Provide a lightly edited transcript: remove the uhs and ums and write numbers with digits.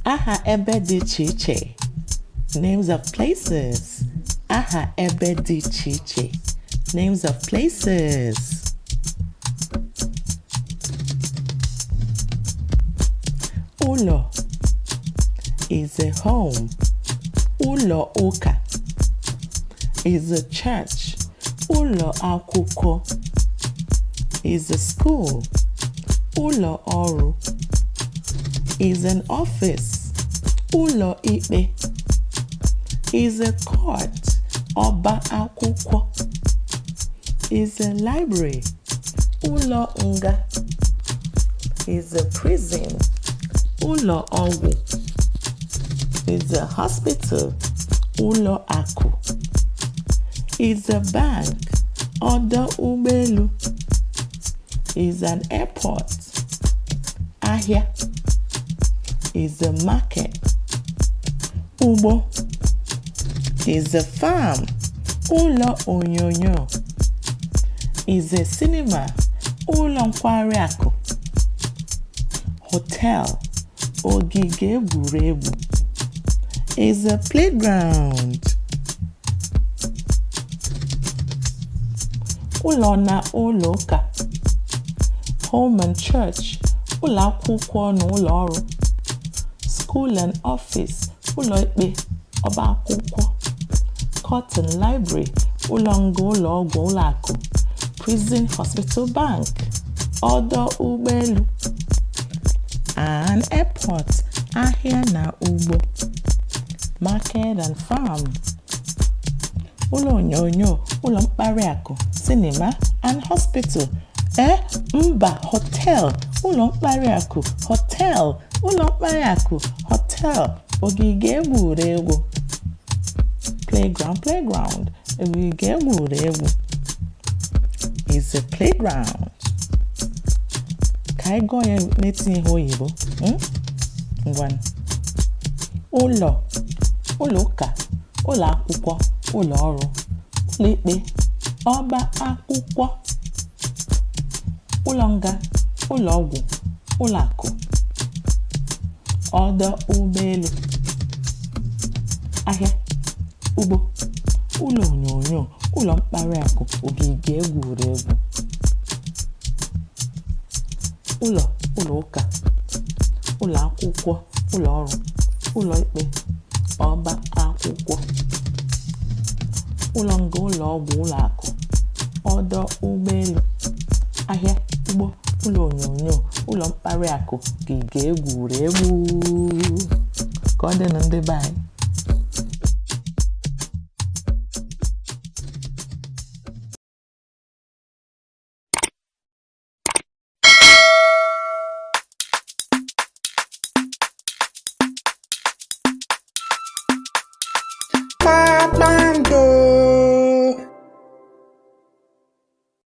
Aha ebe dị iche iche. Names of places. Aha ebe dị iche iche. Names of places. Ụlọ is a home. Ụlọ ụka is a church. Ụlọ akwụkwọ is a school. Ụlọ ọrụ is an office. Ụlọ ikpe is a court. Ọba akwụkwọ is a library. Ụlọ nga is a prison. Ụlọ ọgwụ is a hospital. Ụlọ akụ is a bank. Ọdọ ụgbọelu is an airport. Ahịa is a market. Ugbo is a farm. Ụlọ onyonyo is a cinema. Ụlọ nkwari akụ. Hotel, ogige egwuregwu is a playground. Ụlọ na ụlọ ụka. Home and church, ụlọ akwụkwọ na ụlọ ọrụ. School and office, ụlọ ikpe, ọba akwụkwọ. Court and library, ụlọ nga, ụlọ ọgwụ, ụlọ akụ. Prison, hospital, bank. Ọdọ ụgbọelu. An airport, ahịa na ugbo. Market and farm. Ụlọ onyonyo, ụlọ mkparị akụ, cinema and hospital. Ee, mba, hotel, ụlọ mkparị akụ, hotel, ụlọ mkparị akụ, hotel, ogige egwuregwu. Playground, playground, ogige egwuregwu is a playground. Ka anyị gụọ ya na-etinyeghị oyibo. Ngwanụ. Ụlọ, ụlọ ụka, ụlọ akwụkwọ, ụlọ ọrụ, ụlọ ikpe, ọba akwụkwọ, ụlọ nga, ụlọ ọgwụ, ụlọ akụ, ọdọ ụgbọelu, ahịa, ugbo, ụlọ onyonyo, ụlọ mkparị akụ, ogige egwuregwu. Ụlọ, ụlọ ụka, ụlọ akwụkwọ, ụlọ ọrụ, ụlọ ikpe, ọba akwụkwọ, ụlọ nga, ụlọ ọgwụ, ụlọ akụ, ọdọ ụgbọelu, ahịa, ugbo, ụlọ onyonyo, ụlọ mkparị akụ, ogige egwuregwu. Ka ọ dị na ndị be anyị.